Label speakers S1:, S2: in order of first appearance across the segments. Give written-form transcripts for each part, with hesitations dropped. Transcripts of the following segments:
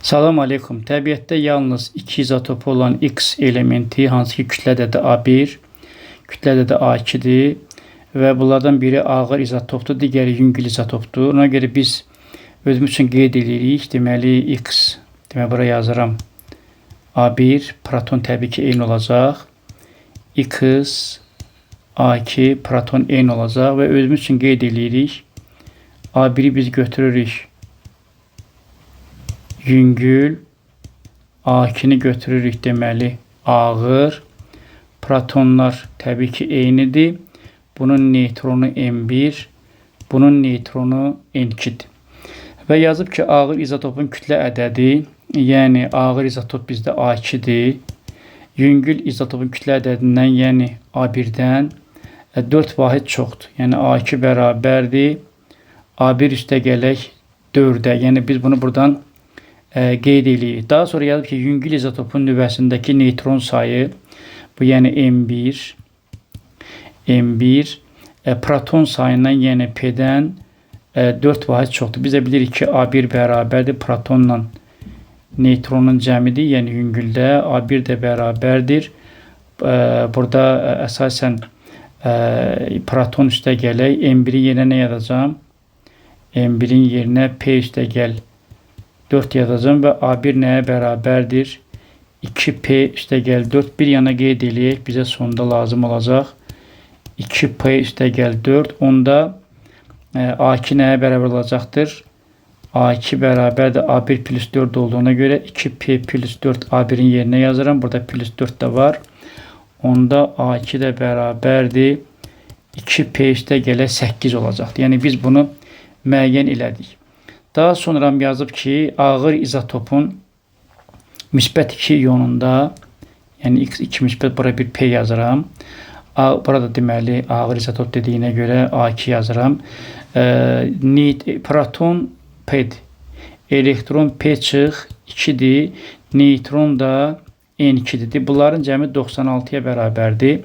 S1: Salam aleykum. Təbiətdə yalnız iki izotopu olan X elementi, hansı ki kütlə ədədi A1, kütlə ədədi A2-dir və bunlardan biri ağır izotopdur, digəri yüngül izotopdur. Ona görə biz özümüz üçün qeyd edirik. Deməli X, deməli bura yazıram A1, proton təbii ki eyni olacaq. X, A2, proton eyni olacaq və özümüz üçün qeyd edirik. A1-i biz götürürük yüngül, A2-ni götürürük deməli ağır. Protonlar təbii ki eynidir. Bunun neytronu N1, bunun neytronu N2-dir. Və yazıb ki, ağır izotopun kütlə ədədi, yəni ağır izotop bizdə A2-dir. Yüngül izotopun kütlə ədədindən, yəni A1-dən 4 vahid çoxdur. Yəni A2 bərabərdir A1 üstə gələk 4-ə. Yəni biz bunu buradan qeyd eləyirik. Daha sonra yazıb ki, yüngül izotopun nüvəsindəki neytron sayı, bu yəni M1 proton sayından, yəni P-dən 4 vahid çoxdur. Biz də bilirik ki, A1 bərabərdir protonla neytronun cəmidir, yəni yüngüldə A1 də bərabərdir. Burada əsasən proton üstə gələk. M1-in yerinə nə yazacağam? M1-in yerinə P üstə gəl 4 yazacağam və A1 nəyə bərabərdir? 2P üstə gəl 4. Bir yana qeyd eləyək, bizə sonda lazım olacaq. 2P üstə gəl 4. Onda A2 nəyə bərabər olacaqdır? A2 bərabərdir A1 plus 4 olduğuna görə 2P plus 4 A1-in yerinə yazıram. Burada plus 4 də var. Onda A2 də bərabərdir 2P üstə gələ 8 olacaqdır. Yəni biz bunu müəyyən elədik. Daha sonra yazıb ki, ağır izotopun müsbət 2 ionunda, yəni X2 müsbət, bura bir P yazıram. Burada deməli ağır izotop dediyinə görə A2 yazıram. Proton P-dir. Elektron P çıx 2-dir. Neytron da N2-dir. Bunların cəmi 96-ya bərabərdir.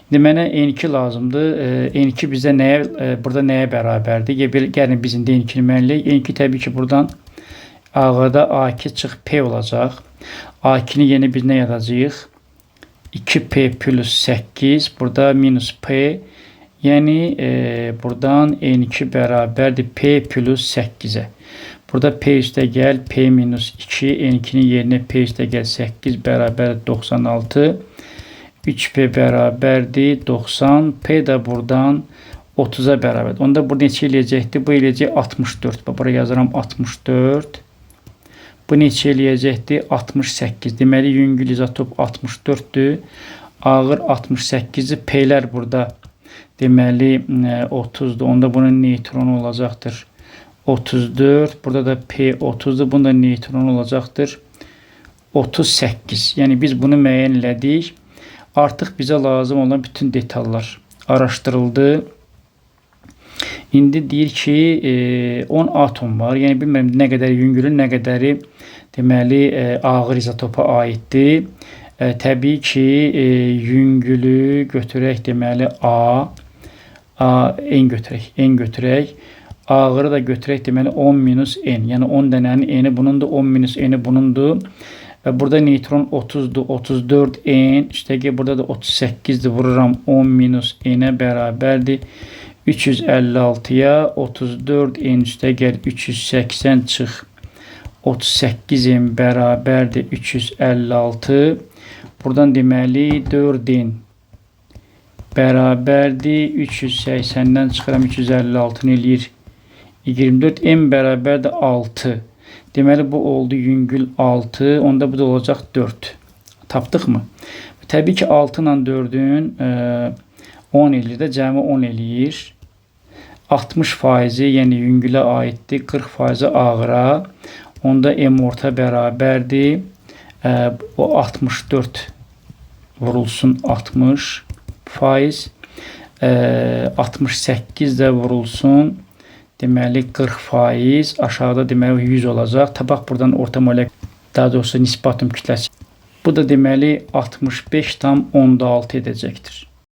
S1: İndi mənə N2 lazımdır. N2 bizə nəyə, burada nəyə bərabərdir? Gəlin biz indi N2-ni müəyyən eləyək. N2 təbii ki buradan ağırda A2 çıx P olacaq. A2-ni yeni biz nə yazacağıq? 2P plus 8, burada minus P. Yəni buradan N2 bərabərdir P plus 8-ə. Burada P üstə gəl P minus 2, N2-nin yerinə P üstə gəl 8 bərabər 96. 3P bərabərdir 90. P də buradan 30-a bərabərdir. Onda bu neçə eləyəcəkdir? Bu eləyəcək 64. Bax, bura yazıram 64. Bu neçə eləyəcəkdir? 68. Deməli, yüngül izotop 64-dür. Ağır 68-dir. P-lər burada deməli 30-dur. Onda bunun neytronu olacaqdır 34. Burada da P 30-dur. Bunda neytronu olacaqdır 38. Yəni biz bunu müəyyən elədik. Artıq bizə lazım olan bütün detallar araşdırıldı. İndi deyir ki, 10 atom var. Yəni bilmirəm nə qədər yüngülün, nə qədəri deməli ağır izotopa aiddir. Təbii ki, yüngülü götürək deməli A, N götürək, N götürək. Ağırı da götürək deməli 10 minus N. Yəni 10 dənənin N-i bunundur, 10 minus N-i bunundur. Və burada neytron 30-dur, 34 N. Üstəgəl burada da 38-dir. Vururam 10 minus N-ə bərabərdir 356-ya 34 N üstəgəl 380 çıx 38 N bərabərdir 356. Buradan deməli 4 N bərabərdir 380-dən çıxıram 356-nı eləyir 24. N bərabərdir 6. Deməli bu oldu yüngül 6. Onda bu da olacaq 4. Tapdıq mı? Təbii ki 6 ilə 4-ün 10 eləyir də, cəmi 10 eləyir. 60 faizi, yəni yüngülə aiddir, 40 faizi ağıra. Onda M orta bərabərdir. O 64 vurulsun 60 faiz. 68 də vurulsun. Deməli 40 faiz. Aşağıda deməli 100 olacaq. Tapaq buradan orta molek, daha doğrusu nisbi atom kütləsi. Bu da deməli 65,6 edəcəkdir.